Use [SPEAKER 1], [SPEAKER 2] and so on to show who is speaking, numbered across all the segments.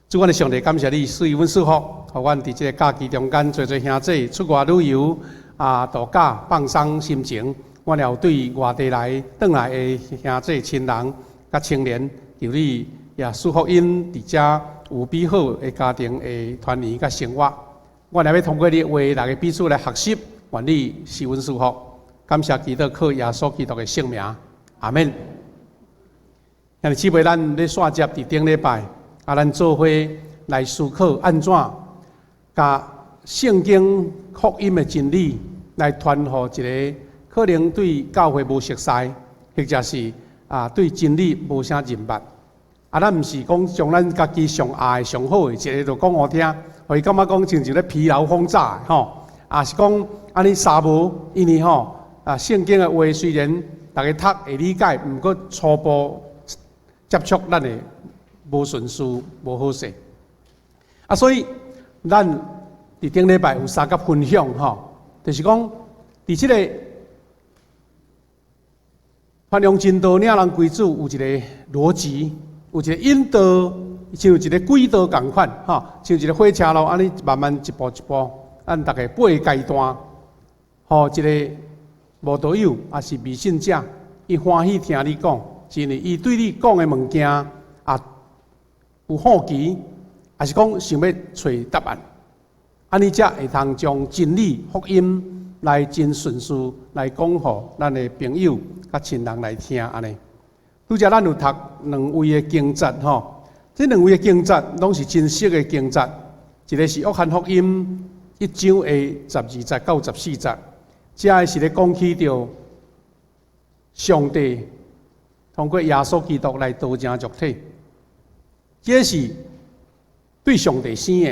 [SPEAKER 1] 主，阮的上帝，感謝你賜予阮祝福，予阮佇這个假期中間，濟濟兄弟出外旅遊啊，度假放鬆心情。阮也有對外地來轉來的兄弟親人佮青年，求你也賜福𪜶佇遮有美好的家庭的團圓佮生活。阮也欲通過你的話，逐家彼此來學習，願你賜阮祝福。感謝基督，靠耶穌基督的聖名，阿們。兄弟姊妹，咱咧紲接佇頂禮拜，啊，咱做伙來思考按怎共聖經福音的真理來傳予一个可能對教會無熟似，或者是啊對真理無啥認捌。啊，咱毋是講將咱家己上愛上好的一个就講予聽，予伊感覺講親像咧疲勞轟炸吼，啊是講按呢沙無，因為吼啊聖經的話雖然逐家讀會理解，毋過初步接觸咱會無順序、無好勢。啊，所以咱佇頂禮拜有相佮分享吼，就是講佇這个傳揚真道領人歸主有一个邏輯，有一个引導，像一个軌道仝款吼，像一个火車路按呢慢慢一步一步，咱逐家八个階段，予一个無道友抑是未信者，伊歡喜聽你講，是因為伊對你講的物件啊有好奇，抑是講想欲揣答案，按呢才會通將真理福音來真順序來講予咱的朋友佮親人來聽按呢。拄才咱有讀兩位的經節吼，這兩位的經節攏是真熟的經節，一个是約翰福音一章的12節到14節，這个是咧講起著上帝通過耶穌基督來道成肉體，這是對上帝生的。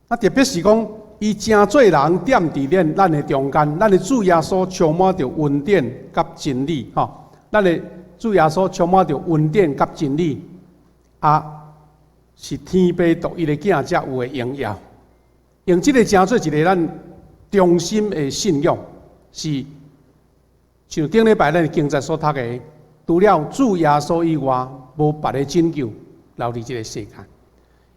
[SPEAKER 1] 啊，特別是講伊成做人踮佇咱的中間，咱的主耶穌充滿著恩典佮真理，吼，咱的主耶穌充滿著恩典佮真理，啊，是天父獨一的囝才有的榮耀。用這个成做一个咱中心的信仰，是像頂禮拜咱經節所讀的，除了主耶穌以外，無別的拯救留佇這个世間。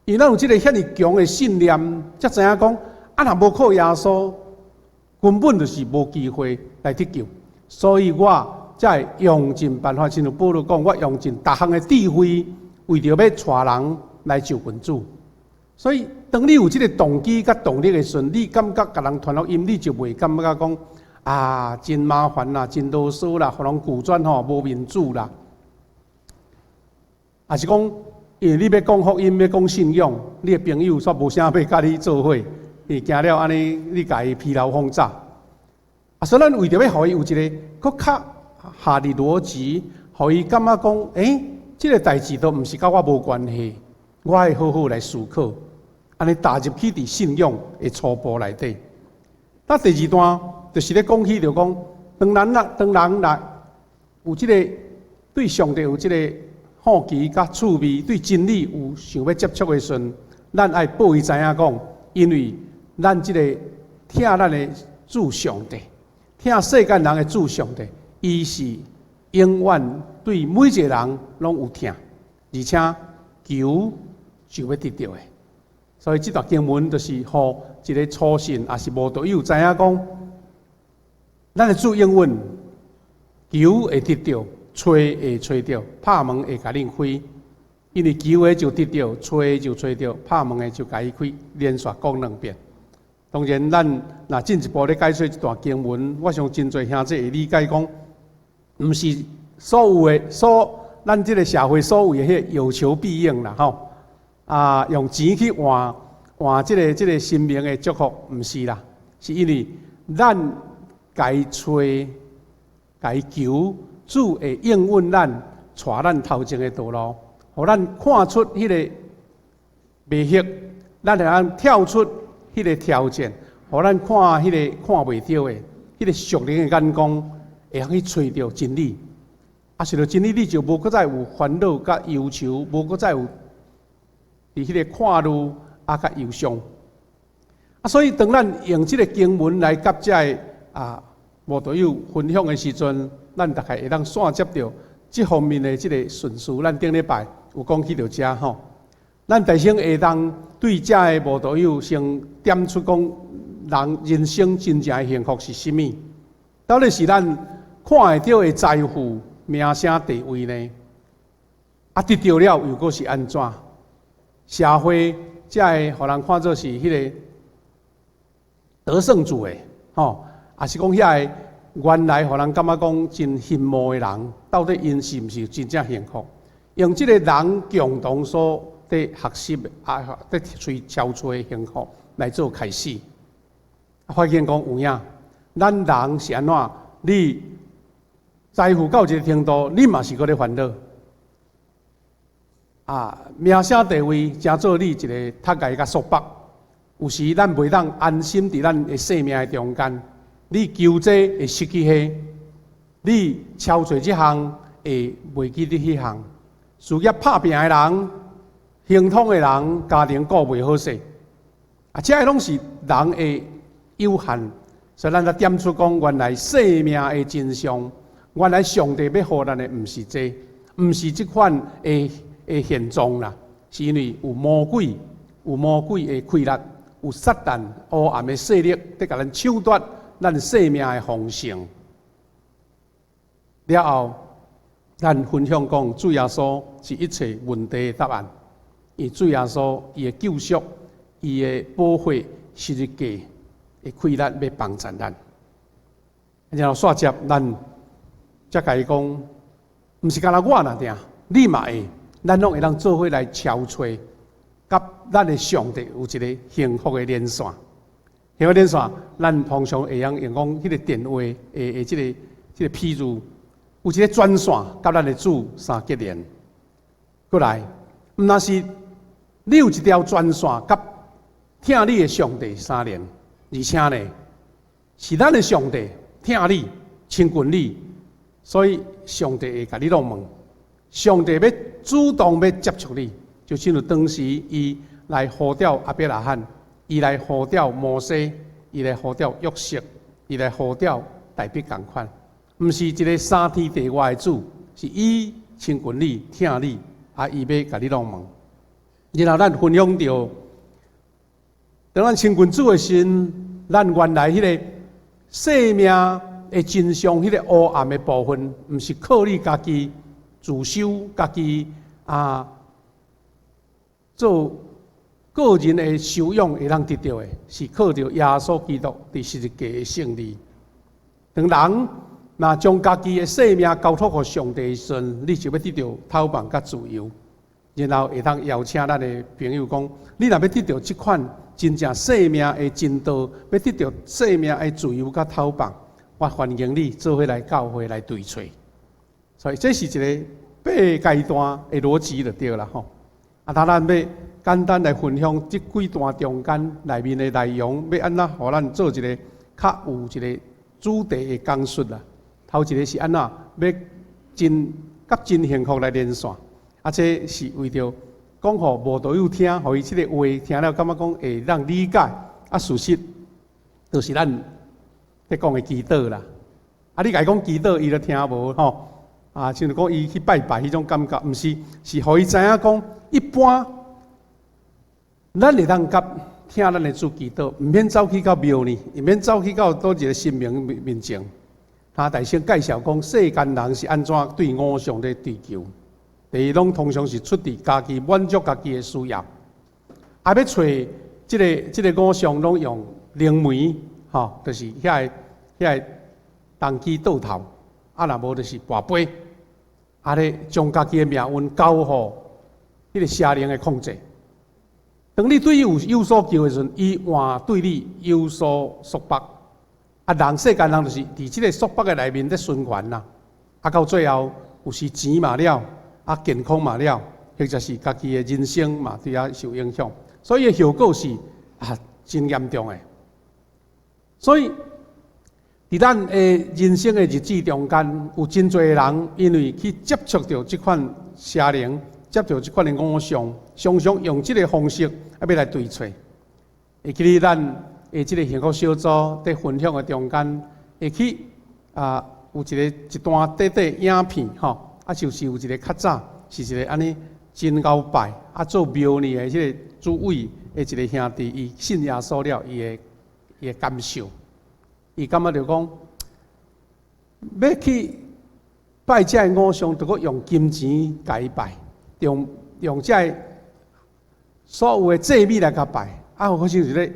[SPEAKER 1] 因為咱有這个遐爾強的信念，才知影講，啊，若無靠耶穌，根本就是無機會來得救。所以我才會用盡辦法，親像保羅講，我用盡逐項的智慧，為著欲帶人來就近主。所以，當你有這个動機佮動力的時陣，你感覺共人傳福音，你就袂感覺講啊，真麻煩啦，真囉嗦啦，予人拒絕吼，無面子啦。抑是講，因為你欲講福音，欲講信仰，你的朋友煞無啥欲佮你做伙，伊驚了按呢，你共伊疲勞轟炸。啊，所以咱為著欲予伊有一个閣較合理邏輯，予伊感覺講，欸，這个代誌都毋是佮我無關係，我愛好好來思考，按呢踏入去佇信仰的初步內底。那第二段就是咧講起，就講當人來有這个對上帝有這个好奇佮趣味，對真理有想欲接觸的時陣，咱愛報伊知影講，因為咱這个疼咱的主上帝，疼世間人的主上帝，伊是永遠對每一个人攏有疼，而且求就欲得著的。所以這段經文就是予一个初信，抑是無道友知影講，咱的主應允，求會得著，揣會揣著，拍門會共恁開。因為求的就得著，揣就揣著，拍門的就共伊開，連續講兩遍。當然，咱若進一步咧解說這段經文，我想真濟兄弟會理解講，毋是所有的所，咱這个社會所謂的彼个有求必應啦，吼。啊，用錢去換換這个神明的祝福，毋是啦，是因為咱共伊揣、共伊求，主會應允咱，帶咱頭前的道路，予咱看出彼个迷惑，咱會通跳出彼个挑戰，予咱看彼个看袂著的，彼个屬靈的眼光，會通去揣著真理。啊，揣著真理，你就無閣再有煩惱佮憂愁，無閣再有佇彼个看慮啊，佮憂傷。啊，所以當咱用這个經文來佮遮个啊無道友分享的時陣，咱大概會當紲接著這方面的這个順序。咱頂禮拜有講起著遮吼。咱大先會當對遮个慕道友先點出講，人人生真正的幸福是啥物？到底是咱看會著的財富、名聲、地位呢？啊，得著了又閣是按怎？社會才會予人看做是彼个得勝者的，吼，抑是講遐个原來予人感覺講真羨慕的人，到底𪜶是毋是真正幸福？用這个人共同所佇學習啊，佇揣超出的幸福來做開始，發現講有影，咱人是按怎？你財富到一个程度，你嘛是閣咧煩惱。啊，名聲地位成做你一个窒礙佮束縛，有時咱袂當安心佇咱的生命的中間。你求這會失去彼，你超揣這項會袂記得彼項。事業拍拚的人，亨通的人，家庭顧袂好勢，啊，這個攏是人的有限，所以咱才點出講，原來生命的真相，原來上帝欲予咱的毋是這，毋是這款的現狀啦，是因為有魔鬼，有魔鬼的氣力，有撒旦黑暗的勢力，佇共咱搶奪咱生命的豐盛。了後，咱分享講，主耶穌是一切問題的答案。因主耶穌伊的救贖，伊的寶血十字架的氣力欲幫助咱。然後煞接咱才共伊講，毋是干焦我爾定，你嘛會，咱攏會當做伙來超揣，佮咱的上帝有一个幸福的連線。幸福連線，咱通常會曉用講彼个電話的這個譬喻，有一个專線佮咱的主相結連。過來，毋若是你有一條專線佮疼你的上帝相連，而且呢，是咱的上帝疼你、親近你，所以上帝會共你弄問，上帝欲主動欲接觸你，就親像當時伊來呼召亞伯拉罕，伊來呼召摩西，伊來呼召約瑟，伊來呼召大衛仝款，毋是一个三天地外的主，是伊親近你、疼你，啊，伊欲共你弄問。然後咱分享著，當咱親近主的時陣，咱原來彼个生命的真相，彼个黑暗的部分，毋是靠你家己自修、家己啊做個人的修養會當得著的，是靠著耶穌基督佇十字架的勝利。當人若將家己的生命交託予上帝的時陣，你就欲得著透放佮自由。然後會當邀請咱的朋友講：你若欲得著這款真正生命的真道，欲得著生命的自由佮透放，我歡迎你做伙來教會來追揣。所以這是一个八階段的邏輯就對啦吼。啊，當咱欲簡單來分享這幾段中間內面的內容，欲按怎予咱做一个較有一个主題的講述啦。頭一个是按怎欲真佮真幸福來連線。啊，這是為著講予慕道友聽，予伊這个話聽了，感覺講會當理解。啊，事實就是咱咧講的祈禱啦。啊，你共伊講祈禱，伊就聽無吼。啊，像講伊去拜拜彼種感覺，毋是，是予伊知影講，一般咱會當佮疼咱的主祈禱，毋免走去到廟呢，毋免走去到佗一个神明面前。他大先介紹講，世間人是按怎對偶像咧追求。第一，攏通常是出佇家己滿足家己的需要，啊，欲揣這個偶像，攏用靈媒，吼，就是遐個童乩桌頭，啊，若無就是跋杯，啊咧將家己的命運交予彼个邪靈的控制。當你對伊有所求的時陣，伊換對你有所束縛。啊，人世間人就是佇這个束縛的內面咧循環啦。啊，到最後有時錢嘛了，啊，健康嘛了，或者是家己的人生嘛對遐受影響，所以後果是啊真嚴重的。所以，佇咱的人生的日子中間，有真濟人因為去接觸著這款邪靈，接觸這款的偶像，常常用這个方式啊欲來對揣。會記得咱的這个幸福小組佇分享的中間，會去啊有一個一段短短影片吼。啊，就是有一个較早是一个按呢，真𠢕拜啊做廟呢的這個主委的一個兄弟，伊信耶穌了，伊的感受，伊感覺就講，欲去拜這个偶像，著閣用金錢共伊拜，用這个所有的祭物來共拜，啊，好像是咧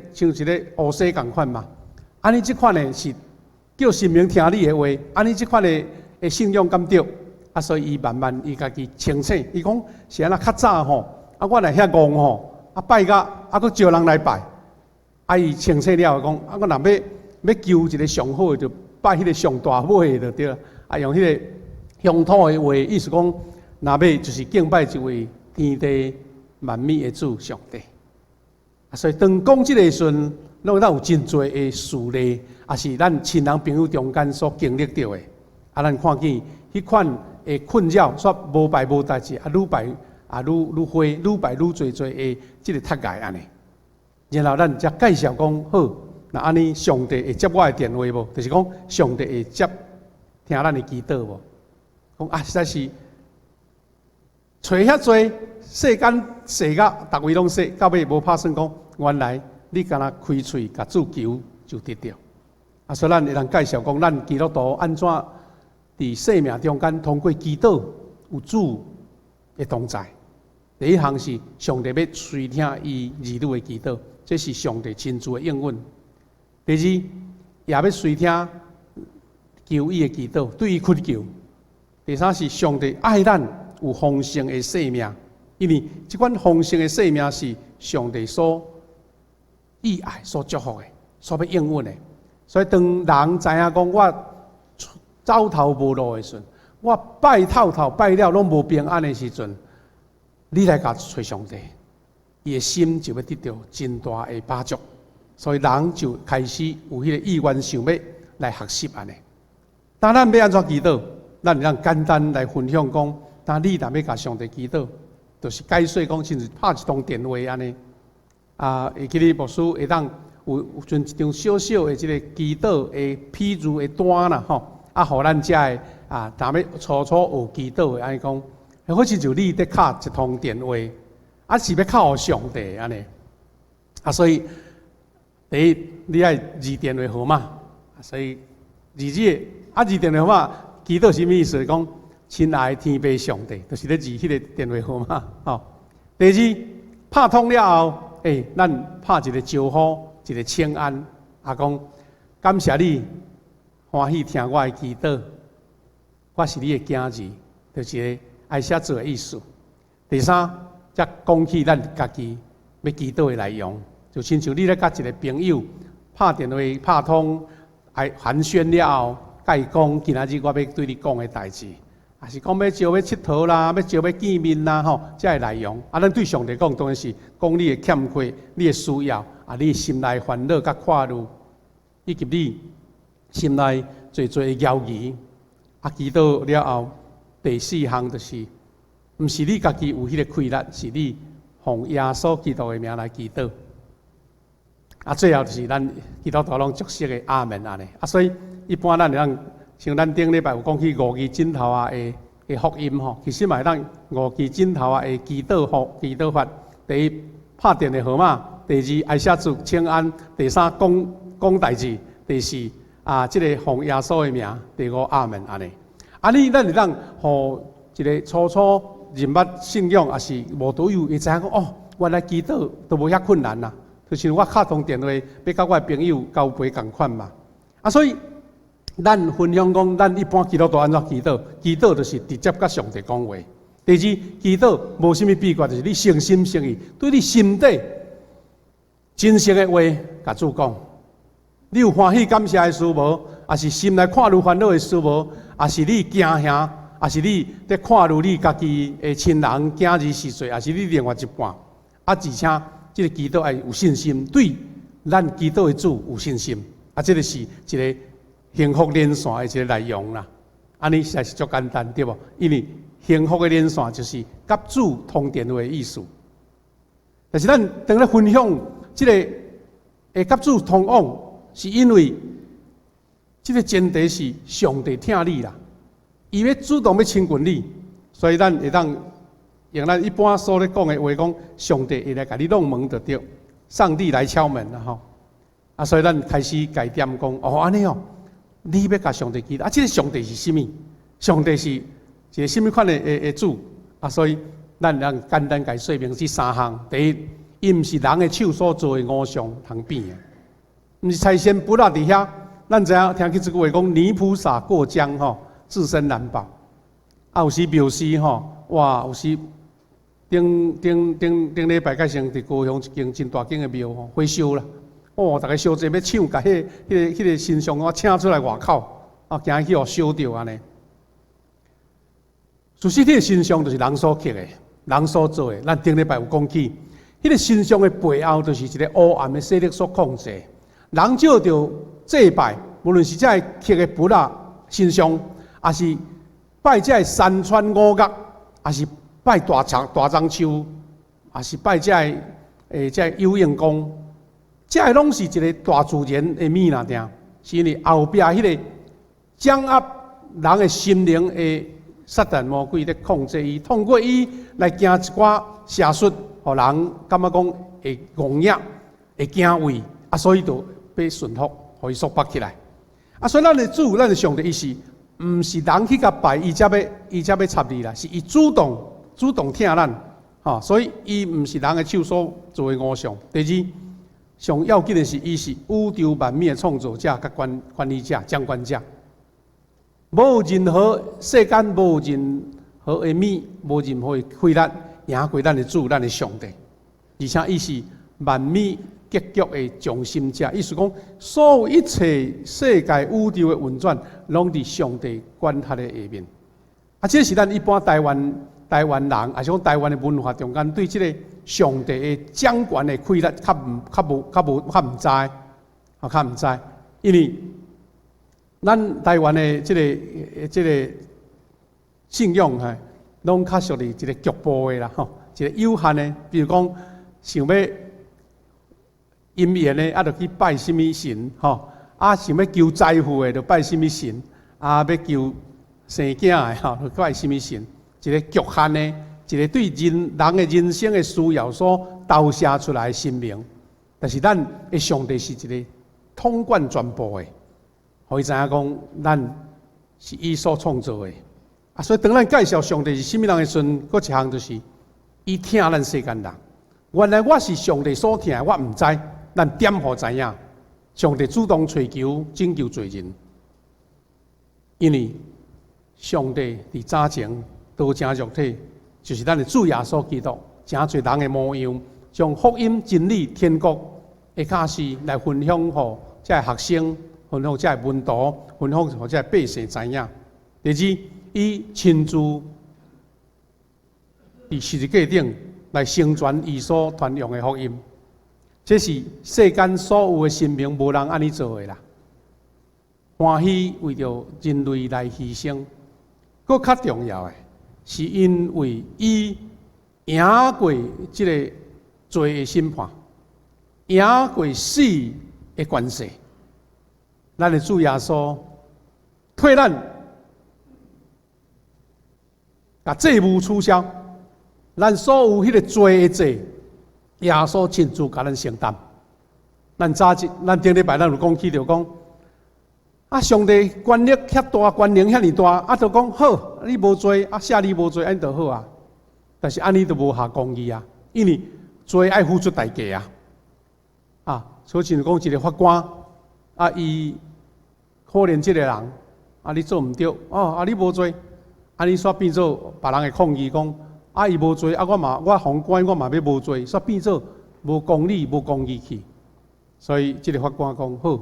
[SPEAKER 1] 烏西仝款嘛。按呢這款的是叫神明聽你的話，按呢這款的信仰敢對？啊，所以伊慢慢伊家己清醒，伊講是按怎較早吼，啊，我若遐戇吼，啊拜甲啊閣招人來拜，啊伊清醒了後講，啊我若欲求一个上好的，就拜彼个上大尾的就對啦，啊用彼个鄉土的話，意思講，若欲就是敬拜一位天地萬物的主上帝。啊，所以當講這个時陣，攏咱有真濟的事例，也是咱親人朋友中間所經歷著的。啊，咱看見彼款的困擾，煞無拜無代誌，啊，愈拜啊愈愈火，愈拜愈濟濟的這个窒礙按呢。然後咱才介紹講好，若按呢上帝會接我的電話無？就是講上帝會接聽咱的祈禱無？講啊，實在是揣遐濟世間踅甲逐位攏踅，到尾無拍算講，原來你干焦開喙共主求就得著。啊，所以咱會當介紹講，咱基督徒按怎佇生命中間通過祈禱有主的同在。第一項是上帝欲垂聽伊兒女的祈禱，這是上帝親自的應允。第二，也欲垂聽求伊的祈禱，對伊懇求。第三是上帝愛咱有豐盛的生命，因為這款豐盛的生命是上帝所意愛、所祝福的、所欲應允的。所以當人知影講我走投無路的時陣，我拜透透拜了攏無平安的時陣，你來共揣上帝，伊的心就欲得著真大的飽足。所以人就開始有彼個意願想欲來學習按呢。當咱欲按怎祈禱？咱會當簡單來分享講，當你若欲共上帝祈禱，就是解說講，親像拍一通電話按呢。啊，會記得牧師會當有存一張小小的這个祈禱的批注的單啦，吼，啊，予咱遮的啊，若欲初初學祈禱的按呢講，好親像你佇敲一通電話，啊是欲敲予上帝按呢。啊，所以第一，你愛認電話號碼，所以認這个啊認電話號碼，祈禱啥物意思？講親愛的天父上帝，就是咧認彼个電話號碼。吼，第二，拍通了後，咱拍一個招呼，一個請安，啊講感謝你歡喜聽我的祈禱，我是你的囝兒，就是個愛寫做的意思。第三，才講起咱家己欲祈禱的內容，就親像你咧佮一個朋友拍電話拍通，愛寒暄了後，共伊講今仔日我欲對你講的代誌，抑是講欲招欲𨑨迌啦，欲招欲見面啦，吼，這个內容。啊，咱對上帝講，當然是講你的欠缺、你的需要，啊，你心內煩惱佮掛慮，以及你心內濟濟的猶疑。啊，祈禱了後，第四項就是，毋是你家己有彼个氣力，是你奉耶穌基督的名來祈禱。啊，最後就是咱基督徒攏足熟的阿門按呢。啊，所以一般咱會當像咱頂禮拜有講起五支指頭仔的福音吼，其實嘛會當五支指頭仔的祈禱法、祈禱法。第一，拍電話號碼；第二，愛寫字請安；第三，講講代誌；第四，啊，這个奉耶穌的名；第五，阿門按呢。按呢，咱會當予一個初初認捌信仰，抑是無拄有，會知影講哦，原來祈禱都無遐困難啦。就是我敲通電話，欲佮我的朋友交陪仝款嘛。啊，所以咱分享講，咱一般基督徒按怎祈禱？祈禱就是直接佮上帝講話。第二，祈禱無啥物秘訣，就是你誠心誠意，對你心底真實的話，共主講。你有歡喜感謝的事無？抑是心內看愈煩惱的事無？抑是你驚嚇？抑是你佇看愈你家己的親人囝兒是誰？抑是你另外一半？啊，而且這个祈禱愛有信心，對咱祈禱的主有信心。啊，這个是一个幸福連線的一个內容啦。按呢實在是足簡單，對無？因為幸福的連線就是佮主通電話的意思。但是咱當咧分享這個會佮主通往，是因為這個前提是上帝疼你啦，伊欲主動欲親近你，所以咱會當用咱一般所咧講的話講，上帝會來共你弄門就對，上帝來敲門啦吼。啊，所以咱開始共伊點講，哦，按呢哦，你欲共上帝祈禱，啊，這个上帝是啥物？上帝是一个啥物款的主？啊，所以咱通簡單共伊說明這三項。第一，伊毋是人的手所做的偶像通比的，毋是財神佛仔佇遐。咱知影聽起這句話講，泥菩薩過江吼，自身難保。啊，有時廟司吼，哇，有時頂頂頂頂禮拜才先佇高雄一間真大間的廟吼，火燒啦。哦，逐家相濟欲搶，共彼个神像我請出來外口，啊，驚去予燒著按呢。事實，彼个神像就是人所刻的，人所做的。咱頂禮拜有講起，彼个神像的背後就是一个黑暗的勢力所控制。人藉著祭拜，無論是這个刻的佛仔神像，抑是拜這个山川五岳，抑是拜大樟樹，抑是拜這个有應公。這个攏是一個大自然的物啦，定是因為後壁彼个掌握人的心靈的撒旦魔鬼咧控制伊，通過伊來行一寡邪術，予人感覺講會戇影、會驚畏，啊，所以就欲順服，予伊束縛起來。啊，所以咱的主、咱的上帝，伊是毋是人去共拜，伊才欲插你啦？是伊主動疼咱，吼，所以伊毋是人的手所做的偶像。第二，上要緊的是，伊是宇宙萬物的創造者、佮管理者、掌管者。無任何世間，無任何的物，無任何的氣力，贏過咱的主、咱的上帝。而且，伊是萬物格局的中心者，意思講，所有一切世界宇宙的運轉，攏佇上帝管轄的下面。啊，這是咱一般台灣人，抑是講台灣的文化中間，對這个上帝的掌權的氣力，較無較毋知，啊，較毋知，因為咱台灣的這个信仰吼，攏較屬於一个局部的啦，吼，一个有限的，比如講，想欲姻緣的，啊，就去拜啥物神，吼，啊，想欲求財富的，就拜啥物神，啊，欲求生囝的，吼，就拜啥物神，一个局限的，一个對人的人生的需要所投射出來的神明，但是咱的上帝是一个統管全部的，予伊知影講，咱是伊所創造的。啊，所以當咱介紹上帝是啥物人的時陣，閣一項就是伊疼咱世間人。原來我是上帝所疼的，我毋知，咱點予知影？上帝主動揣求拯救罪人，因為上帝佇早前道成肉體，就是咱的主耶穌基督，成做人的模樣，將福音、真理、天國的教示來分享予這个學生，分享這个門徒，分享予這个百姓知影。第二，伊親自佇十字架頂來成全伊所傳揚的福音，這是世間所有的神明無人按呢做的啦。歡喜為著人類來犧牲，閣較重要的是因為伊贏過這个罪的審判，贏過死的權勢。咱的主耶穌替咱共債務取消，咱所有彼个罪的債，耶穌親自共咱承擔。咱早一，咱頂禮拜咱有講起著講，啊，上帝權力遐大，權能遐爾大，啊，就講好，你無罪，啊，赦你無罪，按呢就好啊。但是按呢就無合公義啊，因為罪愛付出代價啊。啊，所以像講一个法官，啊，伊可憐這个人，啊，你做毋著，哦，啊，你無罪，按呢煞變做別人會抗議講，啊，伊無罪，啊，我嘛我予關，我嘛欲無罪，煞變做無公理、無公義去。所以這个法官講好，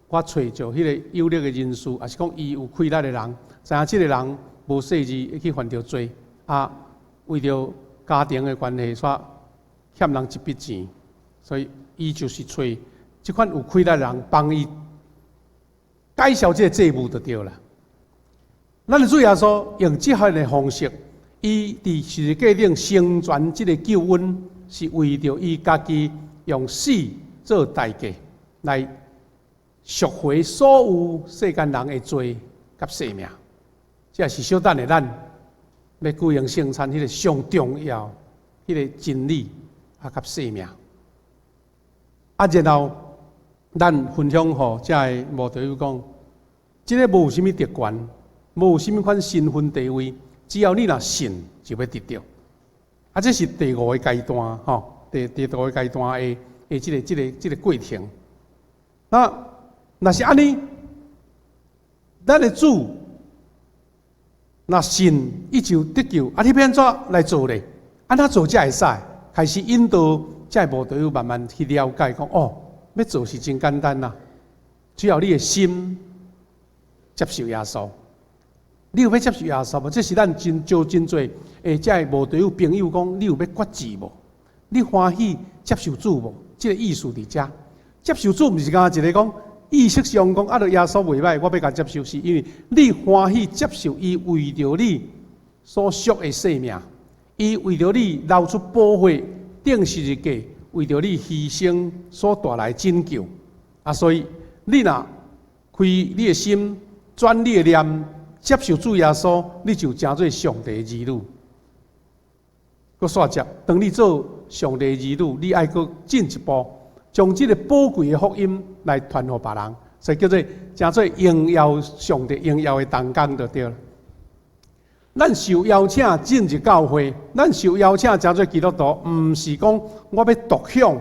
[SPEAKER 1] 我揣著彼个有力的人士，抑是講伊有氣力的人，知影這个人無細膩會去犯著罪，啊，為著家庭的關係，煞欠人一筆錢，所以伊就是揣這款有氣力的人幫伊解消這个債務就對啦。咱的主耶穌用這款的方式，伊佇十字架頂成全這个救恩，是為著伊家己用死做代價來贖回所有世間人的罪佮性命。這是小等下咱欲舉行聖餐彼个上重要彼个真理啊，佮生命。啊，然後咱分享予遮个慕道友講，這个無啥物特權，無啥物款身份地位，只要你若信，就欲得著。啊，這是第五个階段，吼，第五个階段的這個過程。那若是按呢，咱的主若信伊就得救，啊，你欲按怎來做咧？按怎做才會使？開始引導遮个慕道友慢慢去了解，講哦，欲做是真簡單啦，只要你的心接受耶穌，你有欲接受耶穌無？這是咱真招真濟會遮个慕道友朋友講，你有欲決志無？你歡喜接受主無？這个意思佇遮。接受主毋是干焦一个講意識上講啊，著耶穌袂䆀，我欲共接受，是因為你歡喜接受伊為著你所贖的性命，伊為著你流出寶血，釘十字架，為著你犧牲所帶來拯救。啊，所以你若開你的心，轉你的念，接受主耶穌，你就成做上帝的兒女。閣煞接，當你做上帝的兒女，你愛閣進一步，將這个寶貴的福音來傳予別人，所以叫做成做榮耀上帝榮耀的同工就對了。咱受邀請進入教會，咱受邀請成做基督徒，毋是講我欲獨享，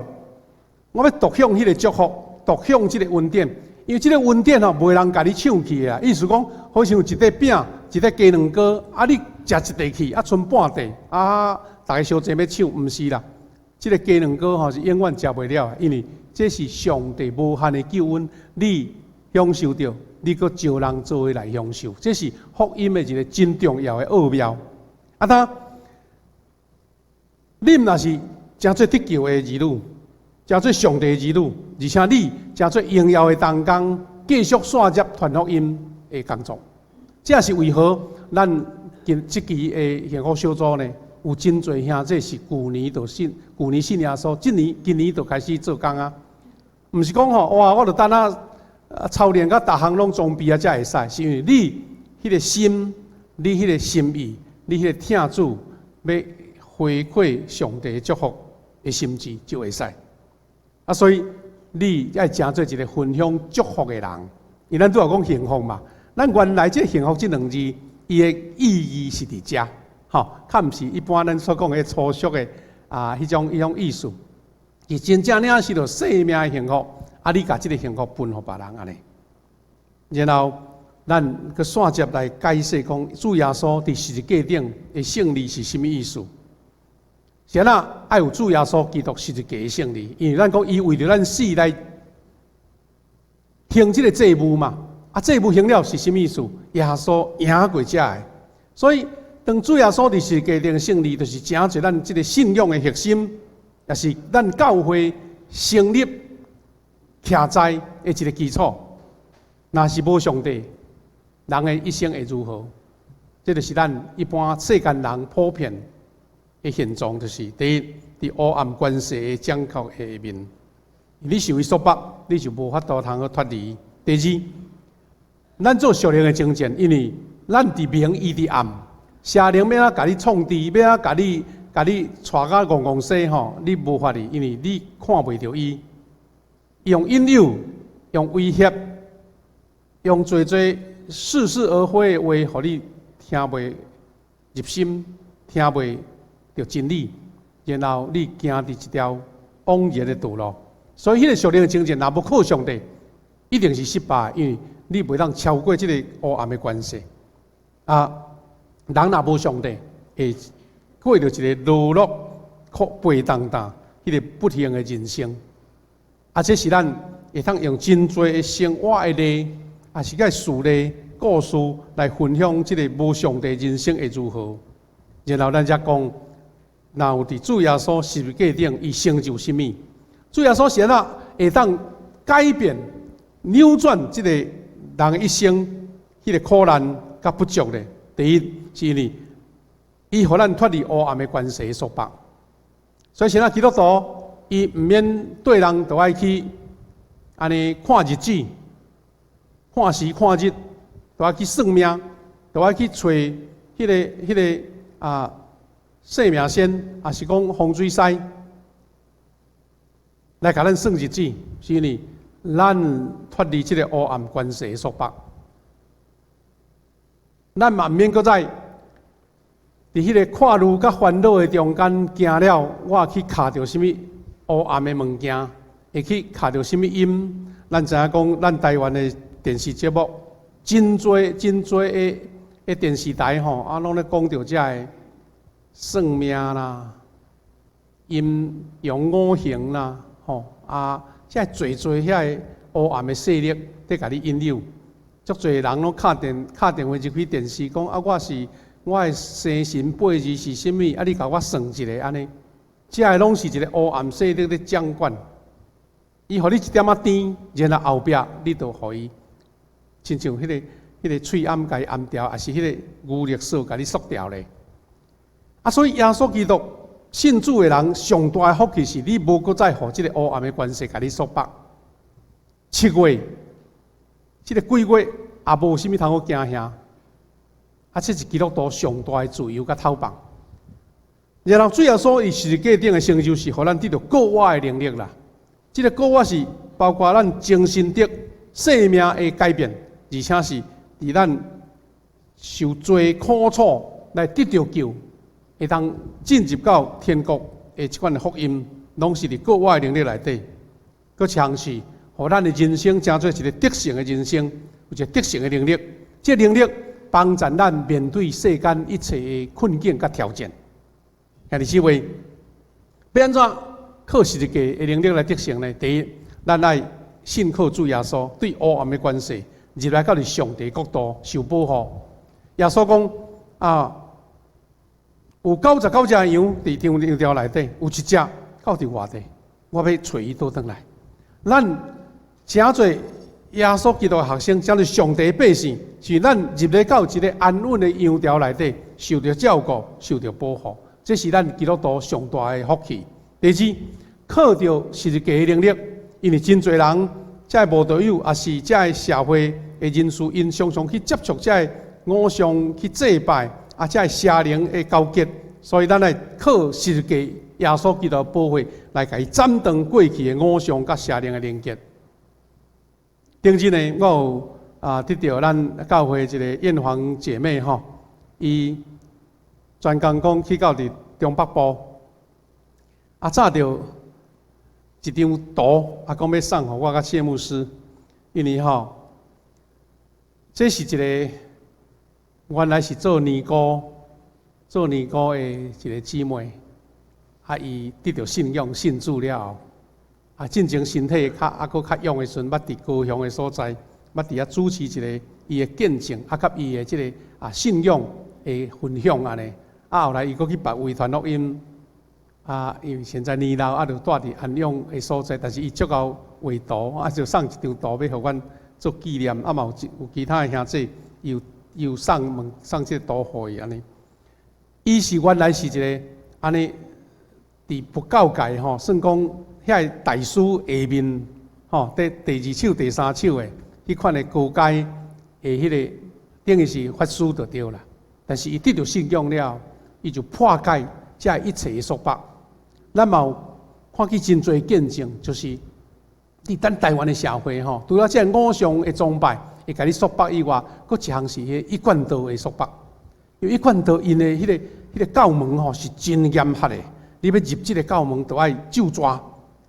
[SPEAKER 1] 我欲獨享彼个祝福，獨享這个恩典。因為這个恩典吼，袂人共你搶去的啊。意思講，好像一塊餅、一塊雞卵糕，啊，你食一塊去，啊，賰半塊，啊，逐家相爭欲搶，毋是啦。這个雞卵糕吼是永遠食袂了的，因為這是上帝無限的救恩，你享受著，你閣招人做伙來享受，這是福音的一個真重要的奧妙。啊，當你毋若是成做得救的兒女，成做上帝的兒女，而且你成做榮耀的同工，繼續紲接傳福音的工作。這是為何咱今這期的幸福小組呢？有真濟兄弟是舊年就信，舊年信耶穌，這年今年就開始做工啊。毋是講吼，哇！我著等啊操練甲逐項攏裝備啊，才會使。是因為你彼个心，你彼个心意，你彼个疼主，欲回饋上帝祝福的心志就會使。啊，所以你愛成做一个分享祝福的人。因為咱拄仔講幸福嘛，咱原來這幸福這兩字，伊的意義是佇遮，吼，較毋是一般咱所講的粗俗的啊，彼種意思。伊真正領受著生命的幸福，啊，你共這个幸福分予別人按呢。然後，咱閣紲接來解釋講，主耶穌佇十字架頂的勝利是啥物意思？是按怎愛有主耶穌基督十字架的勝利？因為咱講伊為著咱死來還這个債務嘛，啊，債務還了是啥物意思？耶穌贏過這个，所以當主耶穌佇十字架頂勝利，就是成做咱這个信仰的核心，也是咱教會成立徛在的一个基礎。若是無上帝，人的一生會如何？這就是咱一般世間人普遍的現狀，就是第一，佇黑暗權勢的掌控下面，你受伊束縛，你就無法度通去脫離。第二，咱做屬靈的征戰，因為咱佇明，伊佇暗，邪靈欲按怎共你創治，欲按怎共你帶甲戇戇西吼，你無法哩，因為你看袂著伊，用引誘，用威脅，用濟濟似是而非的話，予你聽袂入心，聽袂著真理，然後你行佇一條枉然的道路。所以，彼个屬靈的征戰，若無靠上帝，一定是失敗，因為你袂當超過這个黑暗的權勢。啊，人若無上帝，會過著一个落落苦背當當，彼个不幸的人生。啊，這是咱會當用真濟的生活的例，也是個事例、故事來分享這个無上帝人生會如何。然後咱才講，若有佇主耶穌十字架頂，伊成就啥物？主耶穌是按怎會當改變、扭轉這个人的一生，彼个苦難佮不足咧？第一是因為伊予咱脫離黑暗的權勢束縛，所以現在基督徒伊毋免對人都愛去按呢看日子、看時看日，都愛去算命，都愛去揣彼个算命仙，抑是講風水師來共咱算日子，是因為咱脫離這个黑暗權勢的束縛，咱嘛毋免閣再佇彼个看慮佮煩惱的中間，驚了我去敲著啥物黑暗的物件，會去敲著啥物陰。咱知影講，咱台灣的電視節目真濟真濟的電視台吼，攏咧講著這个算命啦、陰陽五行啦，吼啊，這濟濟遐个黑暗的勢力佇共你引誘，足濟人攏敲電話入去電視講啊，我是我的生辰八字是啥物？啊，你共我算一下按呢？這个攏是一个黑暗勢力咧掌管。伊予你一點仔甜，然後後壁你就予伊，親像彼个喙罨共伊罨掉，抑是彼个牛肉索共你索掉咧。啊，所以耶穌基督信主的人上大的福氣是，你無閣再予這个黑暗的權勢共你束縛。7月，這个鬼月也無啥物通好驚嚇。啊，這是基督徒上大的自由佮透放。然後主耶穌伊十字架頂的成就是，予咱得著過我的能力啦。這个過我是包括咱精神的生命的改變，而且是佇咱受罪苦楚來得著救，會當進入到天國的這款的福音，攏是佇過我的能力內底。閣像是，予咱的人生成做一个得勝的人生，有一个得勝的能力。這个能力幫助咱面對世間一切的困境佮挑戰。兄弟姊妹，欲按怎靠十字架的能力來得勝呢？第一，咱愛信靠主耶穌，對黑暗的權勢入來到佇上帝國度受保護。耶穌講啊，有99隻羊佇羊羊內底，有一隻到佇外地，我欲揣伊倒轉來。咱成做耶穌基督的學生，成做上帝百姓，是咱入來到一个安穩的羊牢內底，受著照顧，受著保護。這是咱基督徒上大的福氣。第二，靠著十字架的能力，因為真濟人，這个無道友，抑是這个社會的人士，𪜶常常去接觸這个偶像去祭拜，啊，這个邪靈的勾結，所以咱愛靠十字架耶穌基督的寶血來共伊斬斷過去的偶像佮邪靈的連結。頂日呢，我有得著咱教會一个燕芳姐妹吼，伊專工講去到佇中北部，啊，紮著一張圖，啊，講欲送予我佮謝牧師，因為吼，這是一个原來是做尼姑、做尼姑的一个姊妹，啊，伊得著信仰信主了後，啊，進前身體較猶閣較勇的時陣，捌佇高雄的所在，捌佇遐主持一个伊的見證，啊，佮伊的這个信仰的分享按呢。啊，後來伊閣去別位傳福音，啊，因為現在年老，啊，就蹛佇安養的所在，但是伊足𠢕畫圖，啊，就送一張圖欲予阮做紀念，啊，嘛有其他的兄弟又送物送這个圖予伊按呢。伊是原來是一个按呢，佇佛教界吼，算講遐个大師下面吼，第二手、第三手的彼款的高階的彼个，等於是法師就對啦。但是伊得著信仰了，伊就破解這一切的束縛。咱嘛有看見真濟見證，就是佇咱台灣的社會吼，除了這个偶像的崇拜會共你束縛以外，閣一項是彼個一貫道的束縛。因為一貫道𪜶的彼个教門吼是真嚴格的，你欲入這个教門，就愛咒詛，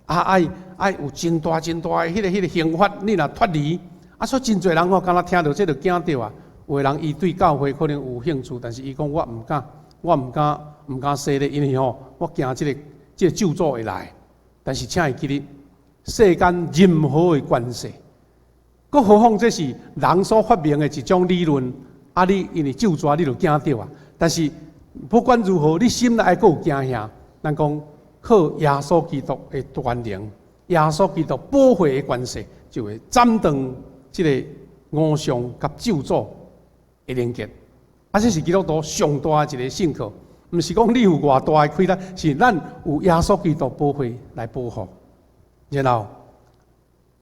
[SPEAKER 1] 啊愛有真大真大的彼个刑罰，你若脫離，啊所以真濟人吼，敢若聽著這就驚著啊。有的人伊對教會可能有興趣，但是伊講我毋敢，我毋敢洗禮，因為吼我驚這个咒詛會來。但是請會記得，世間任何的權勢，閣何況這是人所發明的一種理論，啊！你因為咒詛，你就驚著啊。但是不管如何，你心內閣有驚嚇。咱講靠耶穌基督的權能，耶穌基督寶血的權勢，就會斬斷這个偶像佮咒詛的連結。啊，這是基督徒上大的一个信靠，毋是講你有偌大的氣力，是咱有耶穌基督寶血來保護。然後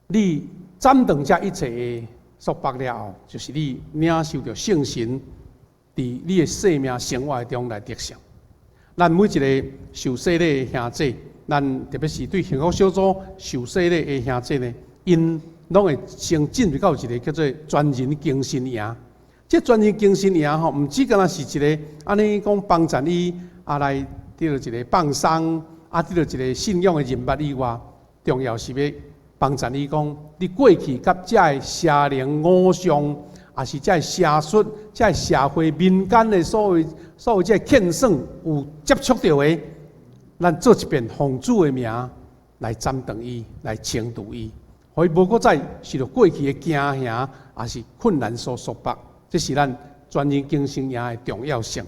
[SPEAKER 1] 你斬斷這一切的束縛了後，就是你領受著聖神佇你的生命生活中來得勝。咱每一个受洗禮的兄弟，咱特別是對幸福小組受洗禮的兄弟呢，𪜶攏會先進入到一个叫做全人更新營。這全人更新營吼，毋止干焦是一个按呢講幫贊伊啊來得著一个放鬆，啊得著一个信仰的認捌以外，重要是欲幫贊伊講，你過去佮這个邪靈偶像，抑是這个邪術、這个社會民間的所謂這个騙算有接觸著的，咱做一遍奉主的名來斬斷伊，來清除伊，予伊無閣再受著過去的驚嚇，抑是困難所束縛。這是咱全人更新營的重要性。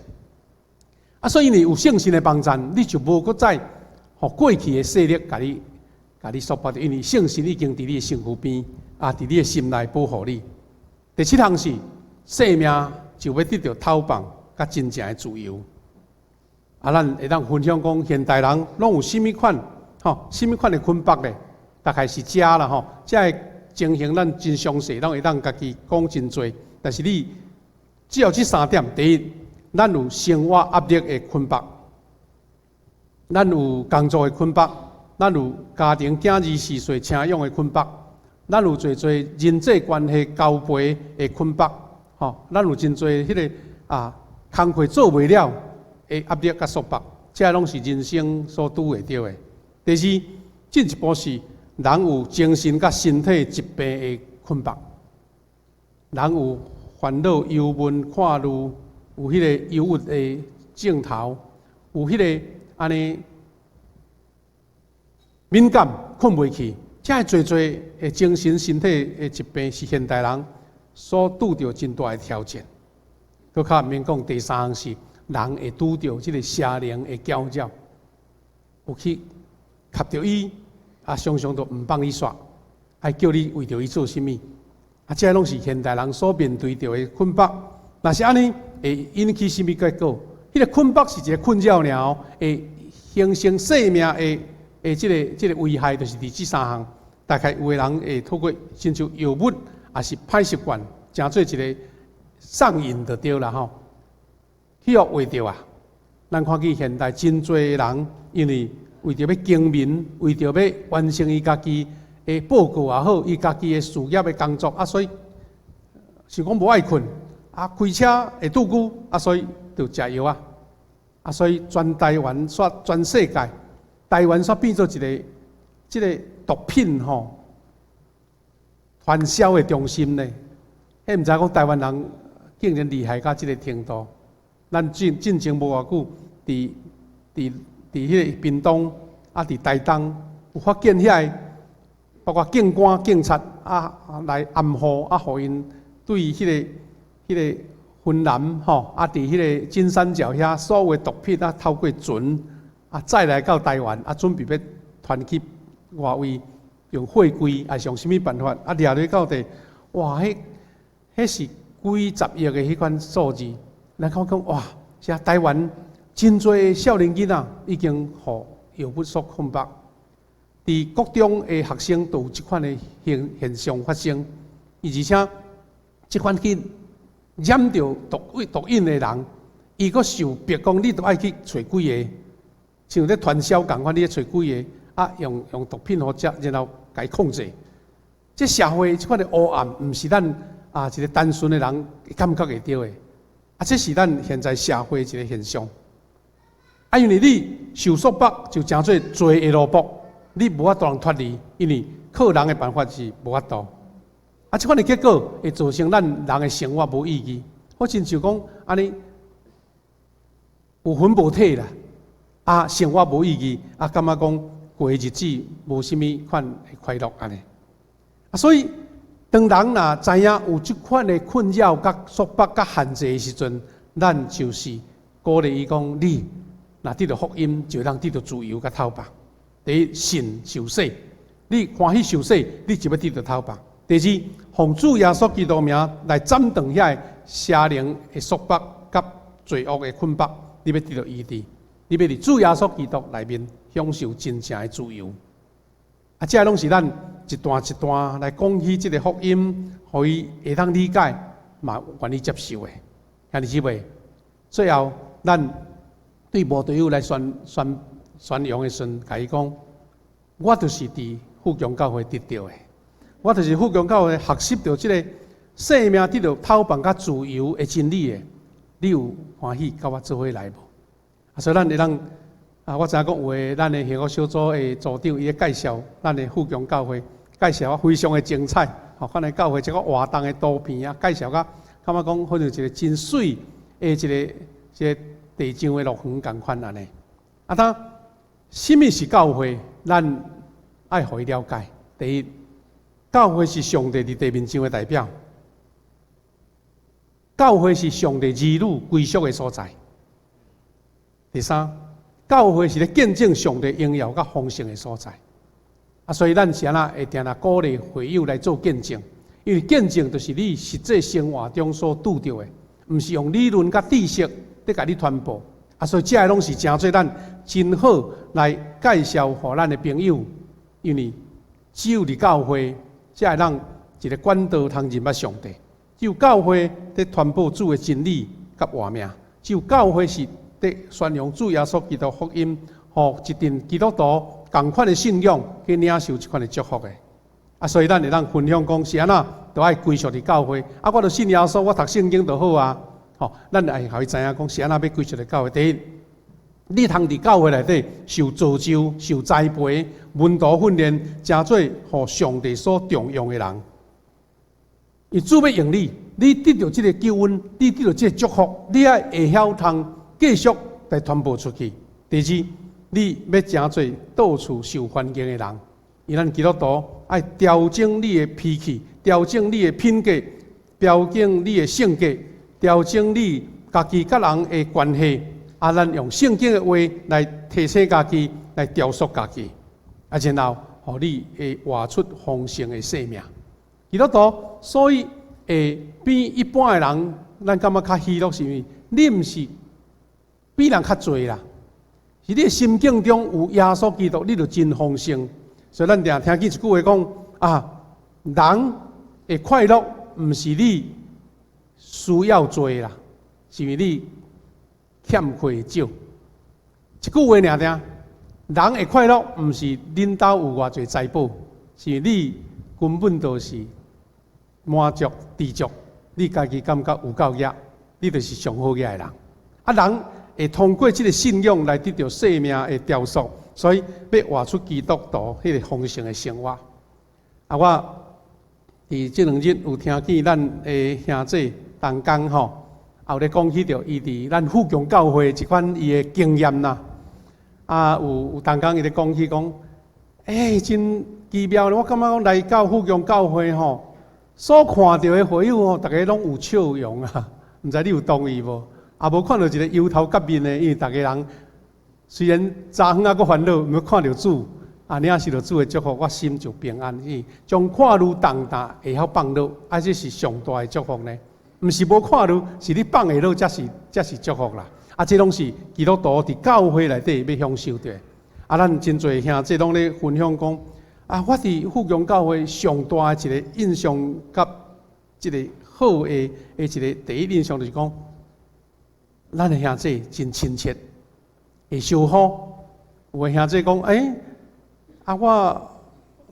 [SPEAKER 1] 啊，所以你有聖神的幫贊，你就無閣再予過去的勢力共你束縛著，因為聖神已經佇你的身軀邊，啊，佇你的心內保護你。第七項是生命就欲得著透放佮真正的自由。啊，咱會當分享講，現代人攏有啥物款吼，啥物款的捆縛咧？大概是遮啦吼，這个情形咱真詳細，攏會當家己講真濟。但是你只要這三點：第一，咱有生活壓力的捆縛；咱有工作的捆縛；咱有家庭囝兒序細請養的捆縛；咱有濟濟人際關係交陪的捆縛，吼，咱有真濟彼个啊工課做袂了的壓力佮束縛，這攏是人生所拄會著的。第二，進一步是人有精神佮身體疾病的捆縛，人有煩惱、憂悶、看慮，有彼個憂鬱的症頭，有彼个按呢敏感、睏袂去，這濟濟的精神、身體的疾病是現代人所拄著真大的挑戰。閣較毋免講，第三項是人會拄著這个邪靈的攪擾，有去合著伊，啊，常常都毋放你煞，愛叫你為著伊做啥物，啊，這攏是現代人所面對著的捆縛。若是按呢，會引起啥物結果？彼个捆縛是一个困擾爾哦，會形成生命的這个危害，就是佇這三項。大概有的人會透過親像藥物，抑是歹習慣，成做一个上癮就對啦吼。去予畫著啊！咱看見現代真濟人，因為為著欲經營，為著欲完成伊家己的報告也好，伊家己的事業的工作啊，所以想講無愛睏，啊，開車會拄久，啊，所以就食藥啊，啊，所以全台灣煞全世界，台灣煞變做一个這个毒品吼傳銷的中心呢。彼毋知講台灣人竟然厲害到這个程度。咱進前無偌久，佇彼个屏東啊，佇台東有發現遐个，包括警官、警察啊來掩護啊，予𪜶對彼个雲南吼啊，佇彼个金三角遐所有毒品啊，透過船啊，載來到台灣啊，準備欲傳去外圍用貨櫃，抑是用啥物辦法啊？掠落到底，哇！彼是幾十億的彼款數字。咱看講哇，這台灣真濟少年囡仔已經予藥物所捆綁，佇國中的學生都有這款的現象發生，而且這款去染著毒癮的人，伊閣受逼講，你著愛去揣幾个，像咧傳銷仝款，你愛揣幾个啊，用毒品予食，然後共伊控制。這社會這款的黑暗，毋是咱啊一个單純的人感覺會著的。啊，這是咱現在社會一个現象。啊，因為你受束縛，就成做罪的奴僕，你無法度通脫離，因為靠人的辦法是無法度。啊，這款的結果會造成咱人的生活無意義。好親像講按呢有魂無體啦，啊，生活無意義，啊，感覺講過日子無啥物款的快樂按呢。啊，所以當人若知影有這款的困擾、佮束縛、佮限制的時陣，咱就是鼓勵伊講：你若得著福音，就通得著自由佮透放。第一，信受洗，你歡喜受洗，你就欲得著透放。第二，奉主耶穌基督名來斬斷遐个邪靈的束縛佮罪惡的捆綁，你欲得著醫治，你欲佇主耶穌基督內面享受真正的自由。啊，這攏是咱一段一段來講起這个福音，予伊會當理解，嘛願意接受的。兄弟姊妹，最後，咱對無道友來宣宣宣揚的時陣，共伊講，我就是佇富強教會得著的，我就是富強教會學習著這个生命得著透放佮自由的真理的。你有歡喜佮我做伙來無？啊，所以咱會當啊，我知影講有的咱的幸福小組的組長伊咧介紹咱的富強教會，介紹啊非常的精彩。吼，咱的教會這个活動的圖片啊，介紹甲感覺講好像一個真媠的一個一個地上的樂園仝款按呢。啊，當啥物是教會？咱愛予伊了解。第一，教會是上帝佇地面上的代表。教會是上帝兒女歸屬的所在。第三，教會是咧見證上帝榮耀佮豐盛的所在。啊，所以咱是按怎會定定鼓勵會友來做見證，因為見證就是你實際生活中所拄著的，毋是用理論佮知識咧共你傳播。啊，所以這个攏是誠做咱真好來介紹予咱的朋友，因為只有佇教會，才會當一个管道通認捌上帝。只有教會佇傳播主的真理佮活命，只有教會是佇宣揚主耶穌基督福音，予一陣基督徒仝款的信仰去領受這款的祝福的。啊，所以咱會當分享講是按怎，都愛歸屬佇教會。啊，我著信耶穌，我讀聖經就好啊。吼，咱愛予伊知影講是按怎欲歸屬佇教會。第一，你通佇教會內底受造就、受栽培、門徒訓練，成做予上帝所重用的人。伊主欲用你，你得著這个救恩，你得著這个祝福，你愛會曉通繼續來傳播出去。第二，你欲成做到處受歡迎的人，因為咱基督徒愛調整你的脾氣，調整你的品格，調整你的性格，調整你家己佮人的關係。啊，咱用聖經的話來提醒家己，來雕塑家己，啊，然後予你會活出豐盛的生命。基督徒所以會比一般的人，咱感覺較喜樂，是因為你毋是比人較濟啦，是你的心境中有耶穌基督，你就真豐盛。所以咱定聽見一句話講啊，人的快樂毋是你需要濟啦，是因為你欠缺少。一句話爾爾，人的快樂毋是恁兜有偌濟財寶，是因為你根本就是滿足知足，你家己感覺有夠額，你就是上好額的人。啊，人會通過這个信仰來得著生命的雕塑，所以欲活出基督徒彼个豐盛的生活。啊，我佇這兩日有聽見咱的兄弟同工吼，也有咧講起著伊佇咱富強教會一款伊的經驗啦。啊，有有同工伊咧講起講，欸，真奇妙，我感覺講來到富強教會吼，所看著的會友吼，逐家攏有笑容啊，毋知你有同意無？也無看著一个憂頭結面的，因為逐家人雖然昨昏猶閣煩惱，毋過看著主，啊，領受著主的祝福，我心就平安。伊將看愈重擔會曉放落，啊，這是上大的祝福呢。毋是無看愈，是你放會落，才是祝福啦。啊，這攏是基督徒佇教會內底欲享受著。啊，咱真濟兄弟攏咧分享講，啊，我佇富強教會上大的一個印象，佮這个好的的一个第一印象就是講，咱的兄弟真親切，會相呼。有的兄弟講，欸，啊，我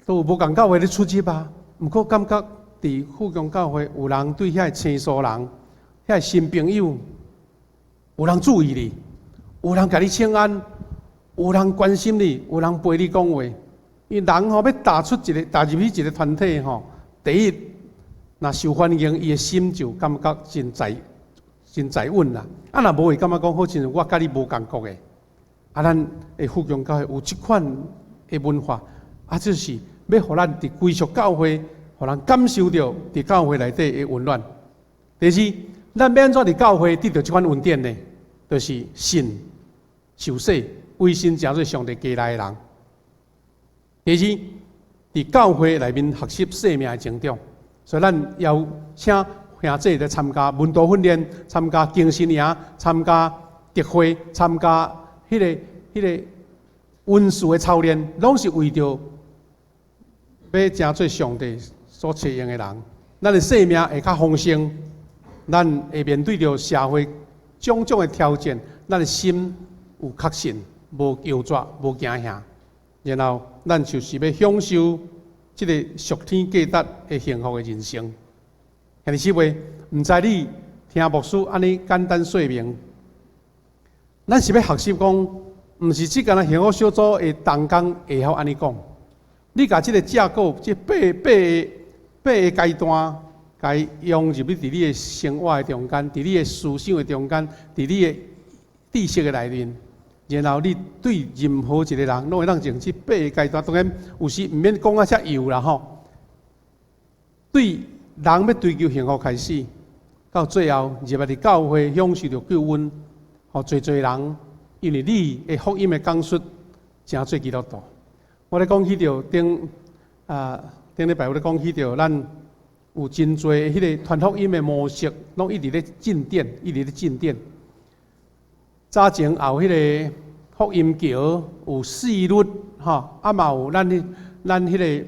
[SPEAKER 1] 都有無仝教會咧出入啊，毋過感覺佇富強教會有人對遐个生疏人、遐个新朋友，有人注意你，有人共你請安，有人關心你，有人陪你講話。因為人吼欲踏出一个、踏入去一个團體吼，第一，若受歡迎，伊的心就感覺真在、真在穩啦。啊，若無會感覺講好親像我佮你無仝國的。啊，咱的富強教會有這款的文化，啊，就是欲予咱佇歸屬教會，予人感受著佇教會內底的溫暖。第二，咱欲按怎佇教會得著這款恩典呢？就是信、受洗、委身成做上帝家內的人。第二，佇教會內面學習生命的成長，所以咱邀請兄弟來參加門徒訓練、參加更新營、參加特會、參加彼个文書的操練，攏是為著欲成做上帝所冊用的人。咱的生命會較豐盛，咱會面對著社會種種的挑戰，咱的心有確信，無搖逝，無驚嚇。然後，咱就是欲享受這個屬天價值的幸福的人生。兄弟姊妹，毋知你聽牧師按呢簡單說明，咱是欲學習講，毋是只干焦幸福小組的同工會曉按呢講。你共這个架構，這八個階段，共伊融入去佇你的生活的中間，佇你的思想的中間，佇你的知識的內面，然後你對任何一個人，攏會當用這八個階段。當然有時毋免講啊遮幼啦吼。對人欲追求幸福開始，到最後入來佇教會享受著救恩，予濟濟人因為你的福音的講述，成做基督徒。我咧講起著頂啊頂禮拜，我咧講起著咱有真濟彼个傳福音的模式，攏一直咧進展，一直咧進展。早前也有彼个福音橋，有四律吼，啊嘛有咱彼个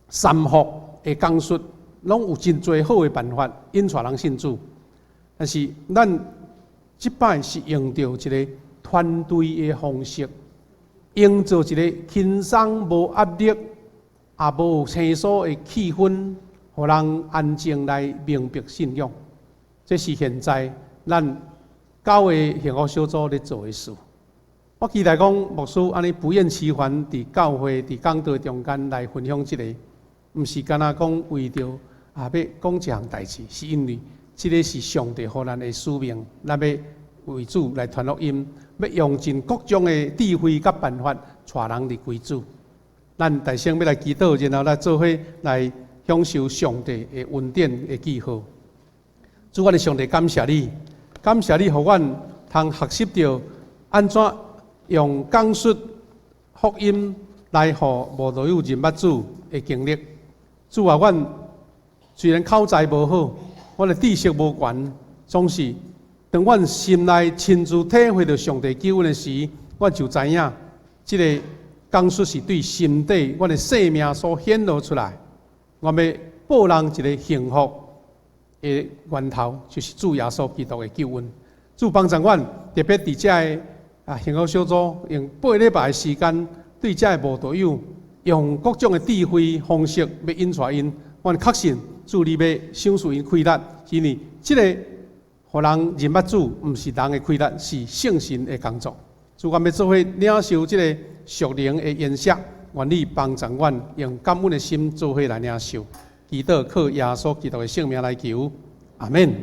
[SPEAKER 1] 三福的講述，攏有真濟好的辦法引帶人信主。但是咱這擺是用著一个團隊的方式，營造一個輕鬆無壓力，也無生疏的氣氛，予人安靜來明白信仰。這是現在咱九個幸福小組咧做的事。我期待講牧師按呢不厭其煩佇教會、佇講道中間來分享這个，毋是干焦講為著啊欲講一項代誌，是因為這个是上帝予咱的使命，咱欲為主來傳福音，欲用盡各種的智慧佮辦法，帶人來歸主。咱大聲欲來祈禱，然後來做伙來享受上帝的恩典的記號。主，我的上帝，感謝你，感謝你，予阮通學習著按怎用講述福音來予慕道友認捌主的經歷。主啊，阮雖然口才無好，阮的知識無懸，總是當阮心內親自體會著上帝救恩的時，阮就知影這个講述是對心底阮的生命所顯露出來。我欲報人一个幸福的源頭，就是主耶穌基督的救恩。主幫助阮，特別佇遮个幸福小組，用8禮拜的時間，對遮个慕道友，用各種的智慧方式，欲引帶𪜶。阮確信主你欲賞賜𪜶氣力，因為這个予人認捌主，毋是人的氣力，是聖神的工作。主，阮欲做伙領受這个屬靈的筵席，願你幫助阮用感恩的心做伙來領受。祈禱靠耶穌基督的聖名來求，阿們。